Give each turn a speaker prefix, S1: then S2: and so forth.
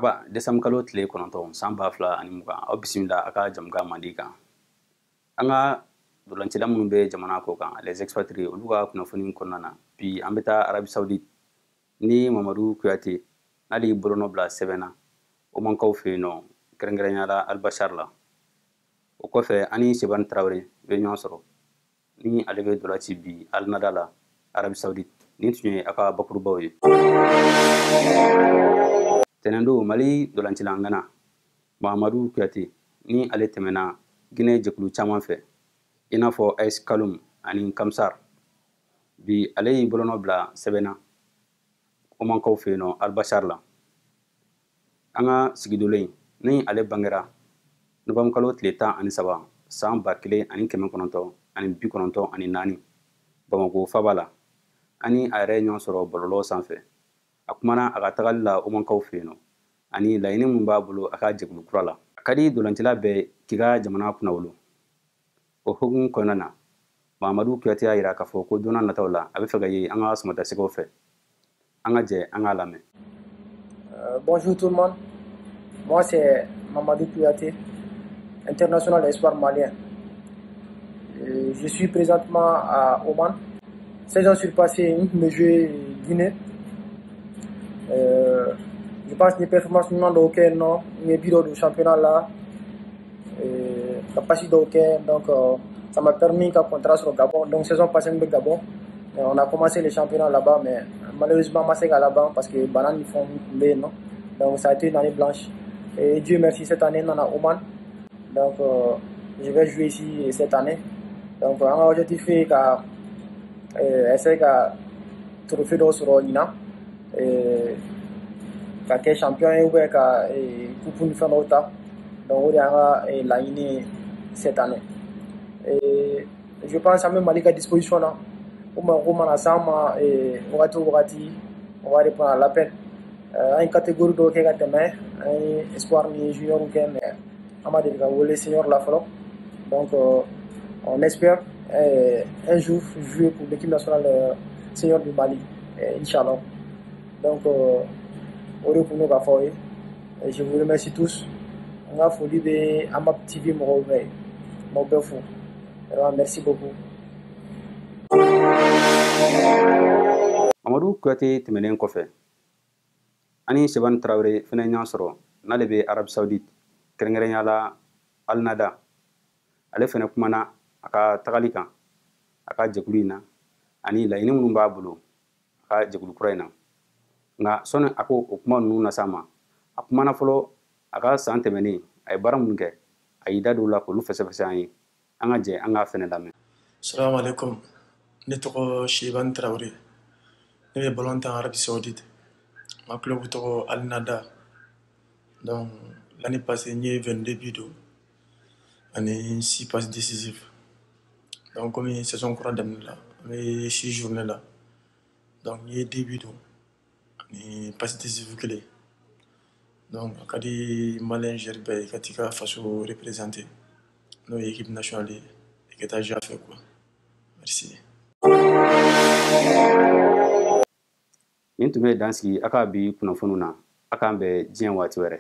S1: Araba décembre kalo tile 9 san 2020, aw bisimila a ka jamukan mandi kan. An ka dolancila minnu bɛ jamana kɔ kan, les expatriés, olu ka kunnafoni kɔnɔna na, bi an bɛ taa Arabie Saoudite ni Mamadu Kuyate n'ale y'i bolonɔ bila sɛbɛn na Omankaw fɛ yen nɔ, kɛrɛnkɛrɛnnenya la Albachar la. O kɔfɛ, an ni Sebani Tarawele bɛ ɲɔgɔn sɔrɔ ni ale bɛ dola ci bi Al Nada la Arabie Saoudite. Nin tun ye a ka bakurubaw ye. Tɛnɛndo, Mali dolancila ŋana Mahamadu Kuyate ni ale tɛmɛna Guinée jɛkulu caman fɛ, i n'a fɔ AS Kalum ani Kamsar, bi ale y'i bolonɔ bila sɛbɛn na Omankaw fɛ yen nɔ Albachar la. An ka sigidolen ni ale bangera novembre kalo tile 13 san 1994 Bamako faba la, ani a yɛrɛ ye ɲɔgɔn sɔrɔ bɔlɔlɔ sanfɛ. A kumana a ka tagali la Omankaw fɛ yen nɔ ani laɲini min b'a bolo a ka jɛkulu kura la. A ka di dolancila bɛɛ k'i ka jamana kunnawolo. O hukumu kɔnɔna na, Mahamadu Kuyate y'a yira k'a fɔ ko don nataw la a bɛ fɛ ka ye an ka sɔmɔtasɛgɛw fɛ. An ka jɛ an k'a lamɛn.
S2: Bonjour tout le monde, moi c'est Mamadou Kouyaté, international espoir malien. Je suis présentement à Oman. Saison surpassée, n tun bɛ jouer Guinée. Je pense que performance ɲuman dɔw kɛ yen nɔ, n ye but dɔw don championnat la, ka passe dɔw kɛ, donc ça m'a permis ka contrat sɔrɔ Gabon. Donc saison passée n bɛ Gabon. On a commencé le championnat là-bas, mais malheureusement ma se ka laban parce que bana ni fɛnw tun bɛ yen nɔ. Donc ça a été une année blanche. Et Dieu merci, cette année n nana Oman. Donc je vais jouer ici cette année. Donc an ka objectif ye ka essayer ka trophée dɔw sɔrɔ ɲinan, ka kɛ champion ye ou bien ka coupe ni fɛn dɔw ta. Donc o de y'an ka laɲini ye cette année. Et je pense an bɛ Mali ka disposition na. O mako mana s'an ma wagati o wagati, on va répondre à l'appel. An ye catégorie dɔw kɛ ka tɛmɛ, an ye espoir ni junior kɛ, mais an ma deli ka wele senior la fɔlɔ. Donc on espère un jour jouer pour l'équipe nationale senior du Mali, Inch'Allah. Donc o de kun n'o ka fɔ aw ye. Je vous remercie tous. N ka foli bɛ Amap TV mɔgɔw bɛɛ ye, n b'aw bɛɛ fo. Vraiment, merci beaucoup.
S1: Mamadu Kuyate tɛmɛnen kɔfɛ, ani Sebani Tarawele fɛnɛ ɲɔgɔn sɔrɔ n'ale bɛ Arabie Saoudite, kɛrɛnkɛrɛnnenya la Al Nada. Ale fɛnɛ kumana a ka tagali kan a ka jɛkulu in na ani laɲini minnu b'a bolo a ka jɛkulu kura in na. Nka sɔnni a ko o kuma ninnu na s'a ma, a kumana fɔlɔ a ka san tɛmɛnen a ye baara minnu kɛ, a y'i da don o la k'olu fɛsɛfɛsɛ an ye. An ka jɛ an k'a fɛnɛ lamɛn.
S3: Salamu alaikum, ne tɔgɔ Sheban Traoré, ne bɛ ballon tan Arabie Saoudite. Ma club tɔgɔ Al Nada. Donc l'année passée n ye 22 buts don ani 6 passes décisives. Donc comme saison kura daminɛ la, an bɛ 6 journée la. Donc n ye 2 buts don ani passe décisive kelen. Donc a ka di malien joueur bɛɛ ye ka t'i ka faso représenter, n'o ye équipe nationale ye, i ka taa jouer a fɛ quoi. Merci.
S1: Nin tun bɛ dan sigi a ka bi kunnafoniw na. A k'an bɛn diɲɛ waati wɛrɛ.